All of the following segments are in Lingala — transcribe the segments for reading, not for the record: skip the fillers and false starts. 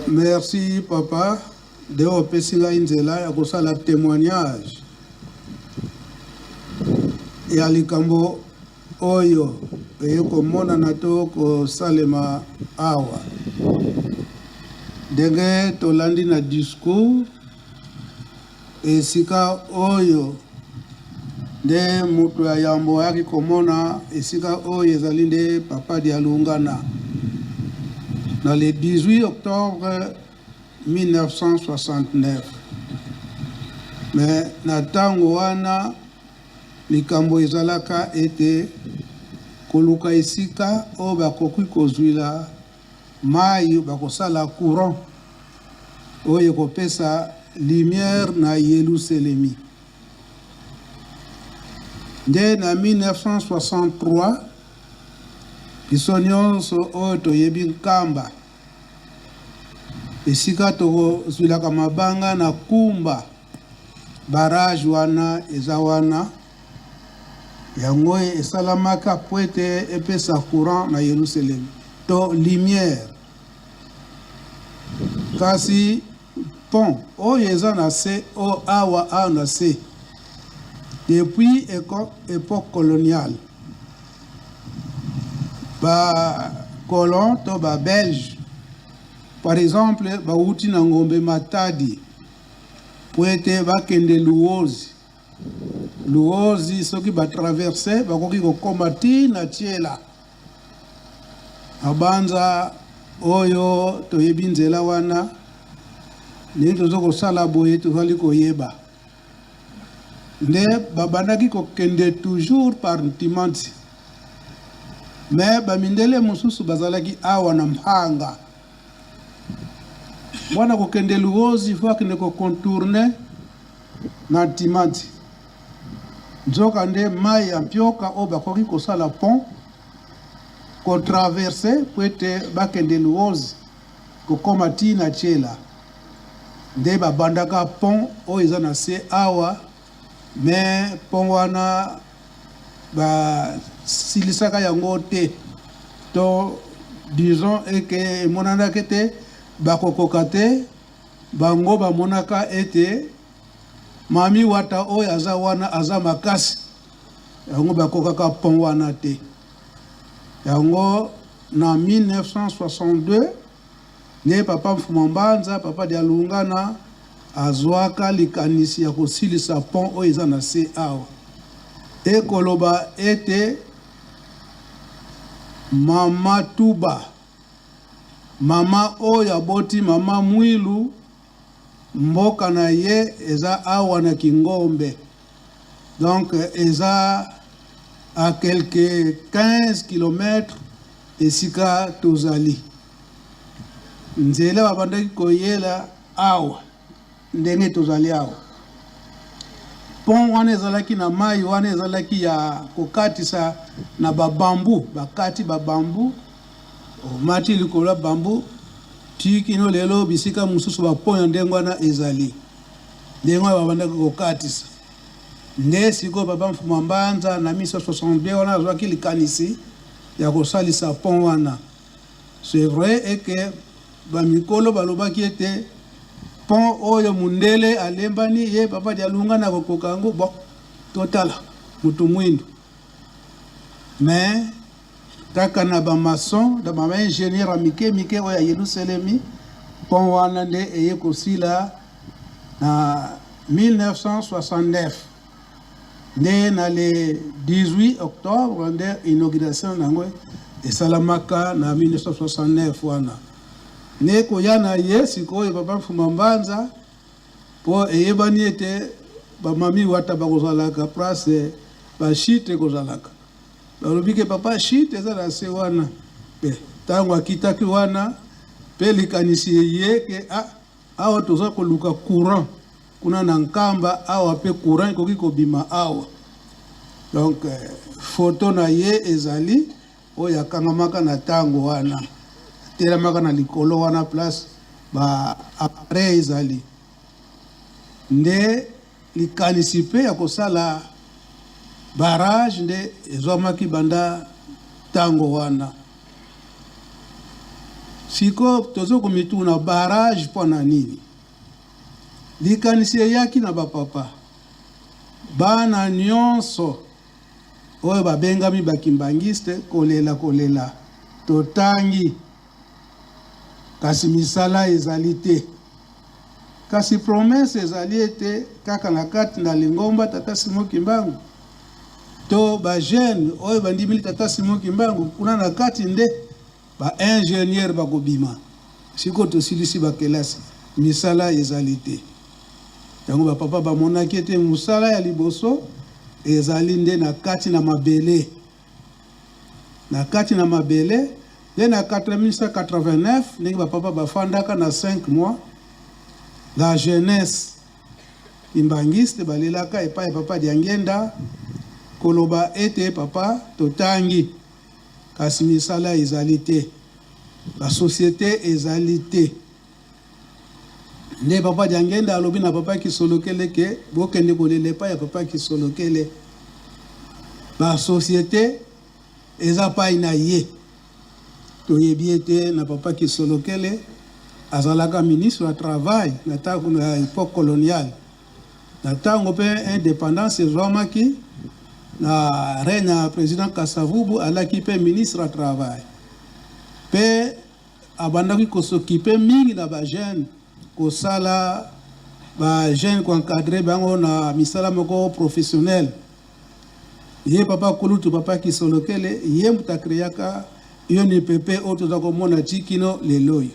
Merci papa nde opesi ngai nzela ya kosala temoignage ya likambo oyo eye komonana to kosalema awa. Ndenge tolandi na discours, esika oyo nde moto ya yambo ayaki komona esika oyo ezali nde Papa Dialungana na le 18 octobre 1969. Mais na tango wana likambo ezalaka ete koluka esika oyo bakoki kozwila mayi bakosala courant oyo ekopesa lumière na Yeluselemi. Nde na 1963, biso nionso oyo toyebi Nkamba, esika tokozwilaka mabanga na Kumba, barrage wana eza wana, yango esalamaka mpo ete epesa courant na Yelusalemi to lumière. Kasi pont oyo eza na se o awa awa na se depuis epoque coloniale ba colons to ba belges par exemple bawuti na ngombe Matadi mpo ete bakende Luozi. Luozi soki ba traverse bakoki kokoma ti na Tshiela. Mabanza oyo toyebi nzela wana ndenge tozo kosala boye tozali koyeba nde babandaki kokende toujours par Ntimanti mais bamindele mosusu bazalaki awa na Mpanga mwana kokende Luozi faut akende ko contourner na Ntimanti nzoka nde mayi ya mpioka oyo bakoki kosala pont ko traverser po ete bakende Luozi kokoma ti na Tshela nde babandaka pont oyo eza na se awa mais pont wana basilisaka yango te to disons eke emonanaki ete bakokoka te bango bamonaka ete mami wata oyo aza wana aza makasi Yango bakokaka pont wana te. Yango na 1962 nde papa Mfuma Mbanza, papa Dialungana azwaka likanisi ya kosilisa pont oyo eza na se awa. Ekoloba ete mama Tuba, mama oyo aboti mama Mwilu, mboka na ye eza awa na Kingombe. Donc eza à quelques 15 kilomètres esika tozali. Nzela babandaki koyela awa ndenge tozali awa. Pont wana ezalaki na mayi wana ezalaki ya kokatisa na ba bambou, bakati ba bambou, omati likolo ya bambou ti kino lelo bisika mosusu ba pont ya ndenge wana ezali. Ndenge wana babandaki kokatisa. Nde sikoyo Papa Mfuma Mbanza na 1962 wana azwaki likanisi ya kosalisa pont wana. C'est vrai et que ba mikolo balobaki ete pont oyo mundele alembani ye Papa Dialungana akokoka yango, bon totala mutu muindu mais Kaka na ba maçons na ba ingenieurs ya mike mike oyo ya Yelusalemi, pont wana nde eye kosila na 1969 nde na le 18 octobre nde inauguration na yango esalamaka na 1969 wana nde koya na ye sikoyo Papa Mfuma Mbanza po eyebani ete ba mami wata bakozalaka place ba chute ekozalaka. Balobi ke papa chute eza na se wana pe tango akitaki wana pe likanisi eye ke ah awa toza koluka courant kuna na Nkamba awa pe courant ekoki kobima awa donc photo na ye ezali oyo akangamaka na tango wana atelamaka na likolo wana place ba appareil ezali nde Likanisi mpe ya kosala barrage nde ezwamaki banda tango wana. Sikoyo tozo komituna barrage mpo na nini? Likanisi eyaki na ba papa, bana nionso oyo babengami ba kimbanguiste kolela kolela totangi kasi misala ezali te. Kasi promesse ezali ete kaka na kati na lingomba Tata Simon Kimbangu to ba jeunes oyo bandimeli Tata Simon Kimbangu kuna na kati nde Ba ingenieurs bakobima sikoyo tosilisi ba kelasi misala ezali te yango ba papa bamonaki ete mosala ya liboso ezali nde na kati na mabele na kati na mabele nde na 1989 ndenge ba papa bafandaka na 5 mois la jeunesse kimbanguiste balelaka epai ya papa Diangienda koloba ete papa totangi Kasi misala ezali te. Ba societes ezali te. Nde papa Diangenda alobi na papa Kisolokele ke bokende kolela epai ya papa Kisolokele. Ba societes eza pai na ye. Toyebi ete na papa Kisolokele azalaka ministre ya travail na tango na epoque coloniale. Na tango pe independance ezwamaki na règne ya president Kasavubu alaki pe ministre ya travail pe abandaki ko s'occuper mingi na ba jeunes kosala ba jeunes ko encadrer bango na misala moko professionnel. Ye papa kulutu papa Kisolokele ye moto a creaka UNPP oyo toza komona ti kino lelo oyo.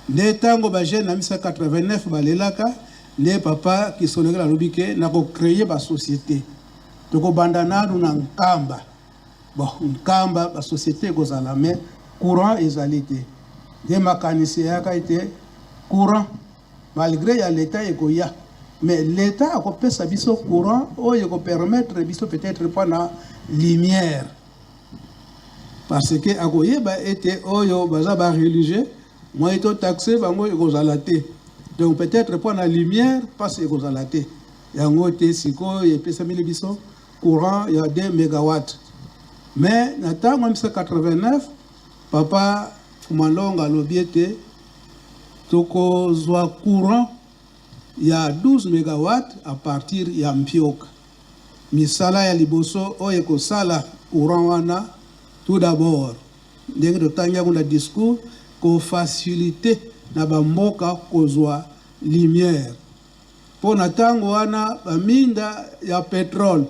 Nde tango ba jeunes na 1989 balelaka nde papa Kisolokele alobi ke nako creer ba societe tokobanda nanu na Nkamba. Bon Nkamba ba societe ekozala mais courant ezali te. Nde makanisi eyaka ete courant malgre ya l'etat ekoya mais l'etat akopesa biso courant oyo eko permettre biso peut-etre pona lumière. Parce que akoyeba ete oyo baza ba religieux moyen to taxer bango ekozala te. Donc peut-etre mpo na lumière pasi ekozala te. Yango te sikoyo epesameli biso courant ya 2 megawatt. Mais na tango ya 1989 papa Fumalonga alobi ete tokozwa courant ya 12 megawatt à partir ya Mpioka. Misala ya liboso oyo ekosala courant wana, tout d'abord, ndenge totangi yango na discours, ko faciliter na ba mboka kozua lumière po na tango wana ba minda ya petrole,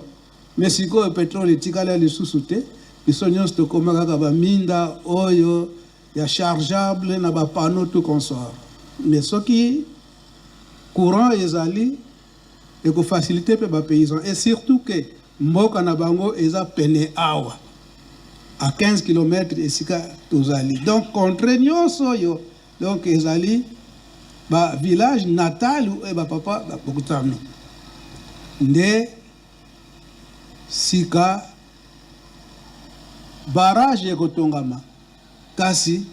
mais sikoyo petrole etikala lisusu te, biso nionso tokoma kaka ba minda oyo ya chargeable na ba panneaux tout consort. Mais soki courant ezali, eko faciliter pe ba paysans et surtout que mboka na bango eza pene awa à 15 kilomètres esika tozali donc contree nionso oyo donc ezali ba village natal oyo ba papa bakutami nde sika barrage ekotongama kasi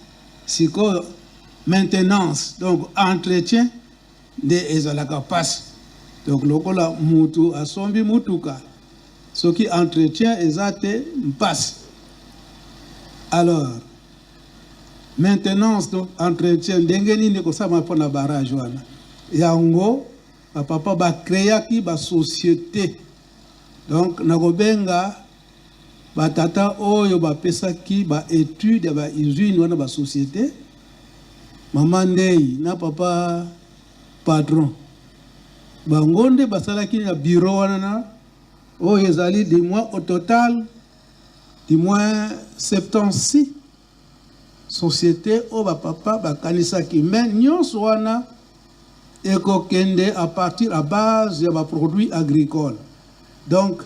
sikoyo maintenance donc entretien nde ezalaka pasi donc lokola mutu asombi mutuka soki entretien eza te mpasi alors maintenance donc entretien ndenge nini ekosalama mpo na barrage wana yango ba papa ba creaki ba societe donc nakobenga ba tata oyo bapesaki ba etude ya ba usine wana ba societe mama Ndei na papa patron bango nde basalaki na bureau wana na oyo ezali du moins au total du moins 76 societe oyo ba papa bakanisaki mais nyonso wana ekokende à partir à base ya ba produits agricoles donc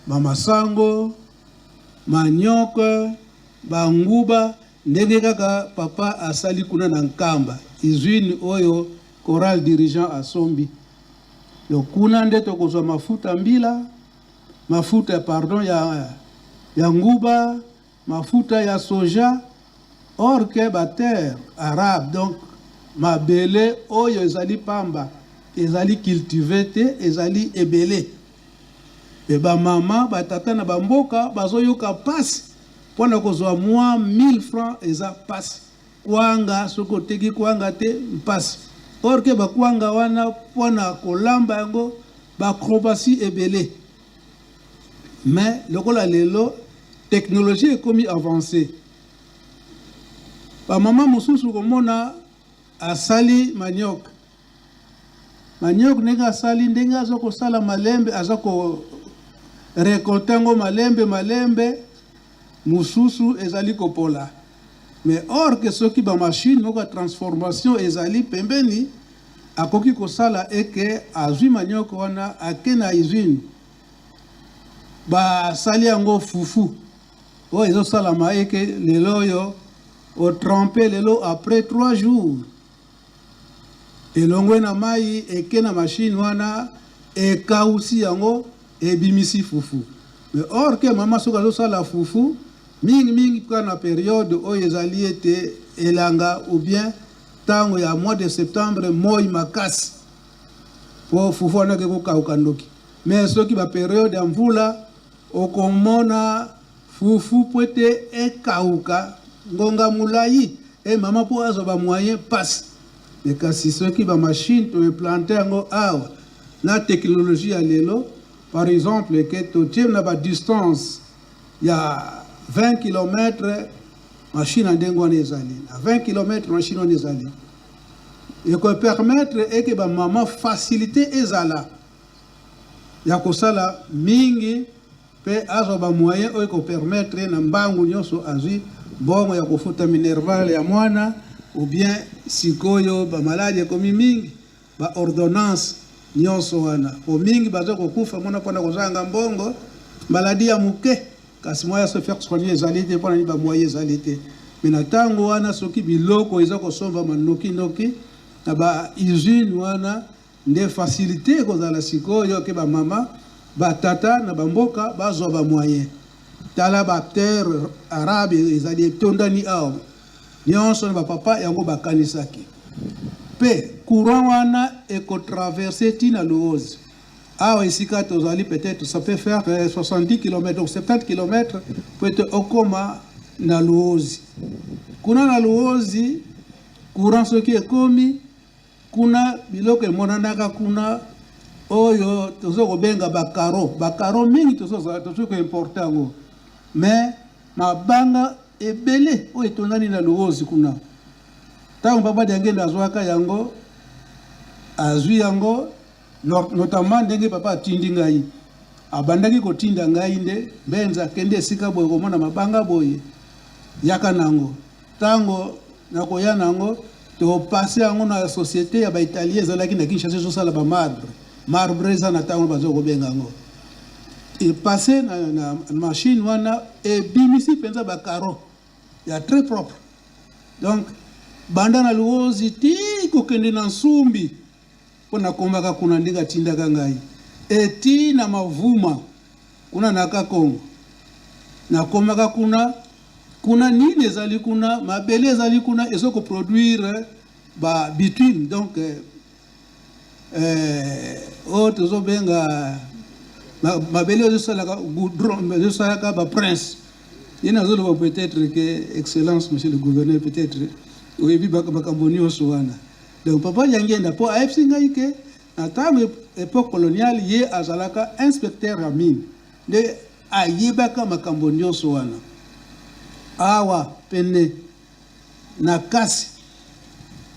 ba masango, manioc, ba nguba ndenge kaka papa asali kuna na Nkamba usine oyo chorale dirigeant asombi donc kuna nde tokozwa mafuta mbila mafuta pardon ya, ya nguba Mafuta ya soja or que ba terre arabe donc mabele oyo ezali pamba ezali cultive te ezali ebele mais ba mama ba tata na ba mboka bazoyoka pasi pona kozwa mua 1000 francs eza pasi. Kwanga, soki oteki kwanga te, mpasi. Or que bakwanga wana mpo na kolamba yango, ba acrobatie ebele. Mais lokola lelo technologie ekomi avancee, ba mama mosusu komona asali manioc. Manioc ndenge asali, ndenge aza kosala malembe, aza ko recolter yango malembe malembe, mosusu ezali kopola. Mais or que soki ba machine moko ya transformation ezali pembeni, akoki kosala eke azwi manioko wana, ake na usine, basali yango fufu. Oyo ezosalama eke lelo oyo otrempe lelo, après 3 jours elongwe na mai, eke na machine wana, ekausi yango, ebimisi fufu. Mais or que mama soki azosala fufu mingimingi kaka na periode oyo ezali ete elanga ou bien ntango ya mois de septembre, moi makasi, po fufu wana eke kokauka ndoki. Mais soki baperiode ya mvula, okomona fufu po ete ekauka ngonga molai, e mama mpo azwa bamoyen pasi. Me kasi soki bamachine toimplante yango awa na technologie ya lelo, par exemple ke totie na badistance ya 20 km, machine ya ndenge wana ezali na 20 km, machine wana ezali ekopermettre eke bamama facilité ezala ya kosala mingi mpe azwa bamoyen oyo ekopermettre na mbangu nyonso azwi mbongo ya kofuta minerval ya mwana, ou bien sikoyo bamaladi ekomi mingi, baordonnance nyonso wana, po mingi baza kokufa mona mpona kozanga mbongo. Maladi ya moke, kasi moyen ya se faire soigner ezali te. Mpona nini? Bamoyen ezali te. Me na ntango wana, soki biloko eza kosombama nokinoki na bausine wana, nde facilité ekozala sikoyo ke bamama, batata na bamboka bazwa bamoyen. Tala baterre arabe ezali etondani awa nyonso na bapapa yango bakanisaki. Mpe courant wana ekotraverse ntina Luozi awa esika tozali, peut-être ça peut faire 70 km ou 70 km po ete okoma na Luozi. Kuna na Luozi, courant soki ekomi kuna, biloko emonanaka kuna oyo toza kobenga bacarreaux, bacarreaux mingi tozo koimporte yango. Mais mabanga ebele oyo etondani na Luozi kuna, ntango papa Diangenda azwaka yango, azwi yango notamment ndenge papa atindi ngai, abandaki kotinda ngai nde Mbenza akende esika boye komona mabanga boye, yaka nango. Ntango nakoya nango, topase yango na société ya baitalien ezalaki na Kinshasa, ezosala bamarbre. Marbre eza na ntango baza kobenga yango, epase na machine wana, ebimisi mpenza bacarreaux ya très propre. Donc banda na Luozi ti kokende na Nsumbi, mpo nakombaka kuna ndenge atindaka ngai, eti na Mavuma kuna na Kakongo, nakomaka kuna. Kuna nini ezali kuna? Mabele ezali kuna, eza koproduire ba bitume. Donc oyo tozobenga mabele ezosalaka goudron, ezosalaka baprince. Ye nazoloba peut-être que excellence monsieur le gouverneur, peut-être oyebi makambo nyonso wana. Donc papa Diangenda, mpo ayebisi ngai ke na ntango époque coloniale ye azalaka inspecteur ya mine, nde ayebaka makambo nyonso wana. Awa pene na kasi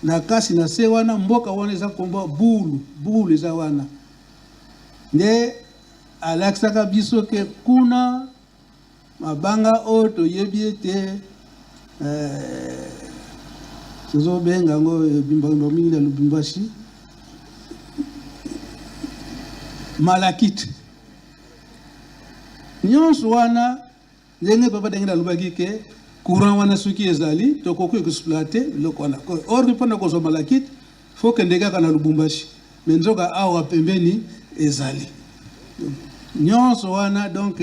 na kasi na se wana, mboka wana eza kombo Bulu. Bulu eza wana nde alakisaka biso ke kuna mabanga oyo toyebi ete tozobenga yango bimba mingi na Lubumbashi, malachite nyonso wana. Ndenge papa ndenge nalobaki ke courant wana soki ezali, tokoki exploite biloko wana. Or mpona kozwa malachite, faut kende kaka na Lubumbashi, me nzoka awa pembeni ezali nyonso wana. Donc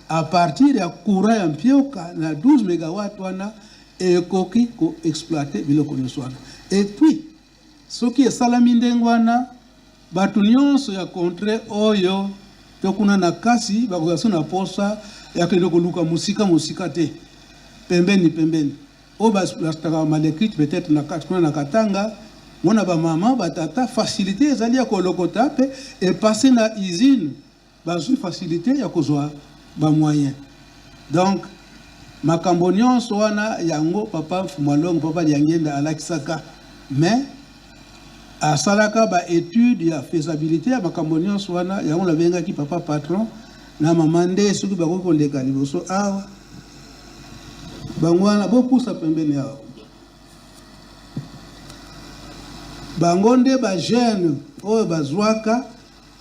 à partir ya courant ya Mpioka na 12 mégawatt wana, ekoki koexploite biloko nyonso wana. Et puis soki esalami ndenge wana, bato nyonso ya contrée oyo to kuna na kasi bakozala so na posa ya kende koluka mosika mosika te, pembeni pembeni. Oyo ba malekite peut-être na kati kuna na Katanga, mona ba mama ba tata facilité ezali ya kolokota pe e passer na usine bazui facilité ya kozwa ba moyens. Donc makambo nyonso wana yango papa Mfumua Longo, papa Diangienda alakisaka mais asalaka ba etudes ya faisabilite ya makambo nyonso wana, yango nabengaki papa patron na mama nde soki bakoki koleka liboso awa bango wana bopusa pembeni awa bango nde ba jeune oyo bazwaka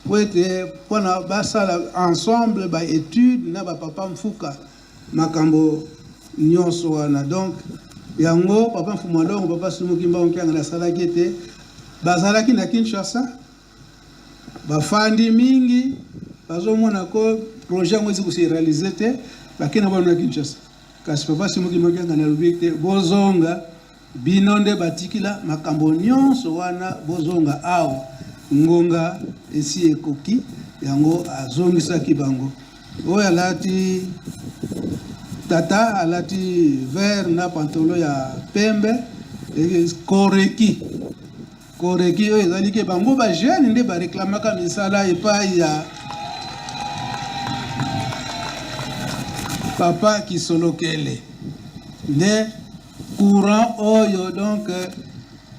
po ete mpona basala ensemble ba etude na ba papa mfuka makambo nyonso wana. Donc yango papa Mfumua Longo, papa Simon Kimbangu Kiangani asalaki ete bazalaki na Kinshasa bafandi mingi bazomona ko projet yango ezi kose realiser te, bakei na bango na Kinshasa. Kasi papa Simon Kimbangu Kiangani alobi ete bozonga Bino nde batikila makambo nionso wana bozonga awa ngonga esi ekoki yango azongisaki bango oyo alati tata alati vert na pantolo ya pembe koreki koreki oyo ezali ke bango ba jeune nde ba reklamaka misala epai ya papa kisolokele nde Courant oyo donc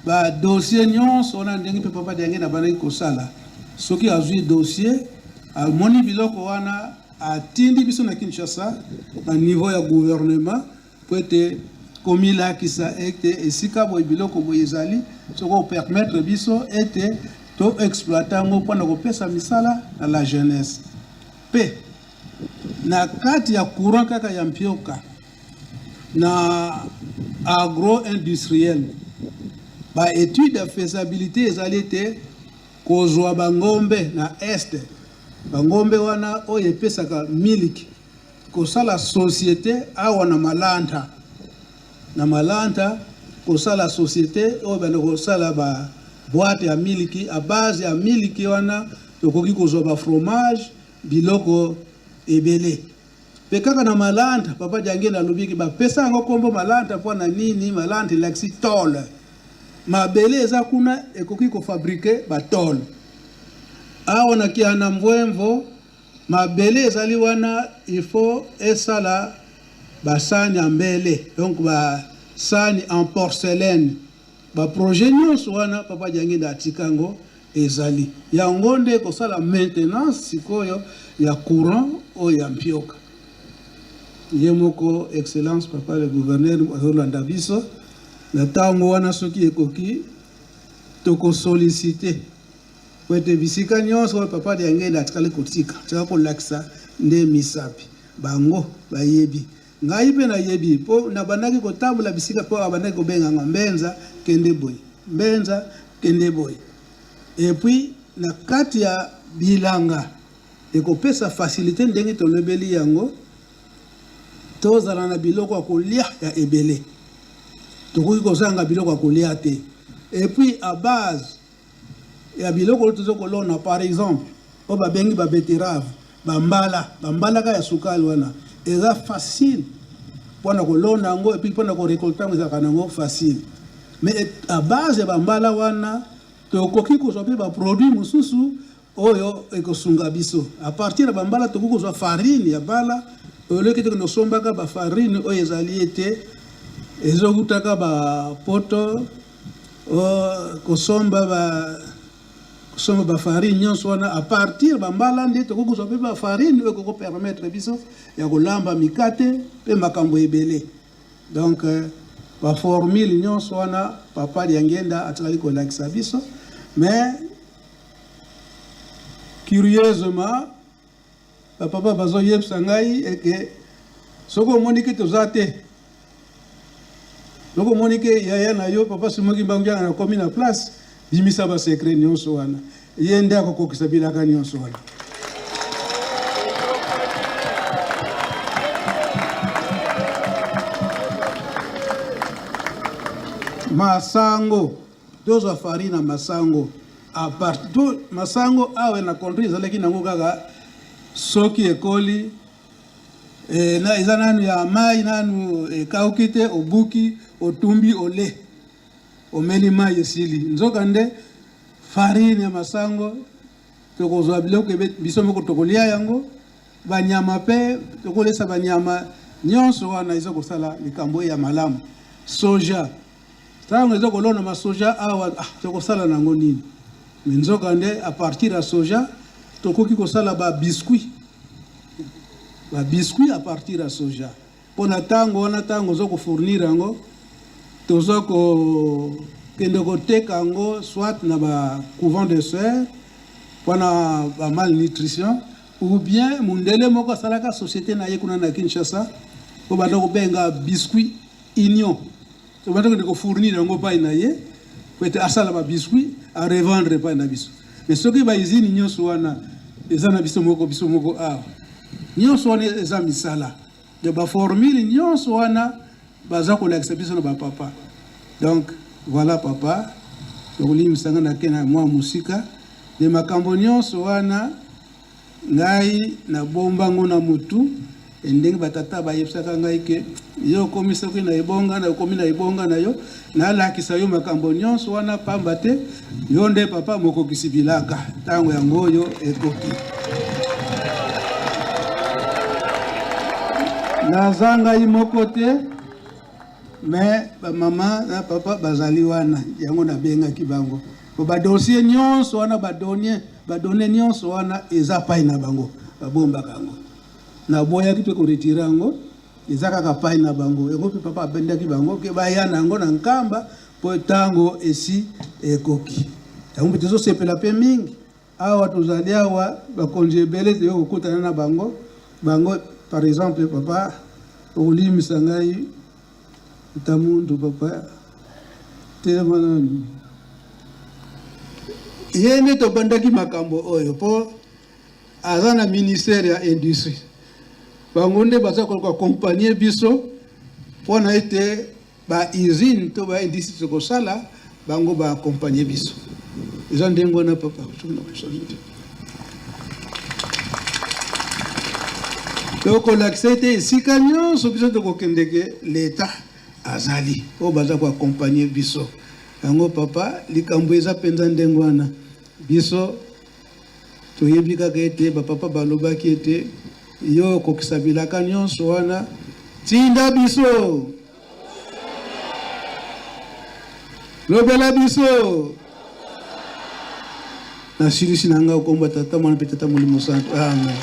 ba dossier nyonso wana ndenge mpe papa Diangenda abandaki kosala, soki azui dossier amoni biloko wana atindi biso na Kinshasa na niveau ya gouvernement mpo ete komilakisa ete esika boye biloko boye ezali, soki o permettre biso ete to exploiter yango mpo na kopesa misala na la jeunesse mpe na kati ya courant kaka ya mpioka Na agro-industriel, ba etudes ya faisabilite ezali ete kozua ba ngombe na Est, ba ngombe wana oyo epesaka miliki, kosala societe awa na Malanta, na Malanta kosala societe oyo banda kosala ba boite ya miliki, a base ya miliki wana tokoki kozua ba fromage, biloko ebele. Pe kaka na Malanta, papa Diangienda alobi ke ba pesa yango kombo Malanta po na nini, Malanta elakisi tole. Mabele eza kuna ekoki ko fabriquer ba tole. Awa na Kiana Mvuemvo, mabele ezali wana il faut esala ba sani ya mbele, donc ba sani en porcelaine. Ba projets nionso wana papa Diangienda atika yango ezali yango nde ekosala maintenance sikoyo ya courant oyo ya mpioka. Ye moko excellence papa le gouverneur azolanda biso na tango wana, soki ekoki toko solliciter po ete bisika nionso oyo papa Diangienda atikali kotika, atika kolakisa nde misapi bango bayebi. Ngai pe nayebi po nabandaki kotambola bisika po abandaki kobenga nga Mbenza kende boye, Mbenza kende boye. Et puis na kati ya bilanga ekopesa facilite ndenge tolobeli yango tozala na biloko ya kolia ya ebele. Tokoki kozanga biloko ya kolia te. Et puis à base ya biloko oyo tozo kolona par exemple oyo babengi ba betterave, ba mbala, ba mbalaka ya sukali wana eza facile pona kolona yango et puis pona ko recolter yango ezalaka nango facile mais à base ya ba mbala wana tokoki kozwa pe ba produits mosusu oyo ekosunga biso à partir ya ba mbala tokoki kozwa farine ya bala oleki tokende kosombaka ba farine oyo ezali ete ezowutaka ba poto kosomba ba kosomba ba farine nyonso wana à partir ba mbala nde tokoki kozwa mpe ba farine oyo ekoki kopermettre biso ya kolamba mikate mpe makambo ebele donc ba formule nyonso wana papa Diangienda atikali kolakisa biso mais curieusement Ba papa bazo yebisa ngai eke soki omoni ke toza te, soki omoni ke yaya na yo papa Simon Kimbangu Kiangani akomi na place, bimisa ba secret nionso wana, ye nde akokokisa bilaka nionso wana. Masango Tozwa farine ya masango a part to masango awa na country ezalaki nango kaka soki ekoli E, na, eza nanu ya mai nanu ekauki te, obuki otumbi ole omeli mai esili. Nzoka nde farine ya masango tokozwa biloko ebe biso moko tokolia yango, banyama pe tokolesa banyama nyonso wana eza kosala likambo ya malamu. Soja ntango eza kolona masoja awa, ah, tokosala nango nini? Me nzoka nde a partir ya soja tokoki kosala ba biscuit, ba biscuit a partir ya soja. Mpo na ntango wana, ntango oza kofournir yango, toza kokende koteka yango soit na ba couvent de sœurs mpona ba malnutrition, ou bien mundele moko asalaka société na ye kuna na Kinshasa po banda kobenga biscuit union, tobanda kokende kofournir yango epai na ye po ete asala ba biscuit a revendre epai na biso. Mais soki ba usine nyonso wana eza na biso moko, biso moko awa, nyonso wana eza misala de ba formule nyonso wana baza kolakisa biso na ba papa. Donc voilà papa, okolimbisa nga nake na mwa mosika de makambo nyonso wana. Ngai nabomba ngo na mutu e ndenge ba tata bayebisaka ngai ke yo okomi soki na ebonga na okomi na ebonga na yo, nalakisa yo makambo nyonso wana pamba te yo nde papa mokokisi bilaka, ntango yango oyo ekoki. Naza ngai moko te, me bamama na papa bazali wana, yango nabengaki bango po badossier nyonso wana, badonie badone nyonso wana eza pai na bango, babombaka yango. Naboyaki mpe koretire yango, eza kaka pai na bango. Yango mpe papa abendaki bango ke baya na yango na Nkamba mpo ntango esi ekoki. Yango mpe tozosepela mpe mingi awa tozali awa, bakonzi ebele toyei kokutana na bango. Bango par exemple, papa okolimisa ngai ntamuntu papa telema nanu ye nde tobandaki makambo oyo mpo aza na ministère ya industrie. Bango nde baza koakompagne biso mpona ete ba usine to ba industrie tokosala, bango ba accompagner biso. Eza ndenge wana papa. Tokolakisa ete esika nyonso biso tokokendeke, leta azali oyo baza koakompagne biso. Yango papa, likambo eza mpenza ndenge wana. Biso toyebi kaka ete bapapa balobaki ete yo okokisa bilaka nyonso wana, tinda biso, lobela biso. Nasilisi na ngai okomba Tata, Mwana mpe Tata Molimo Santu. Amen.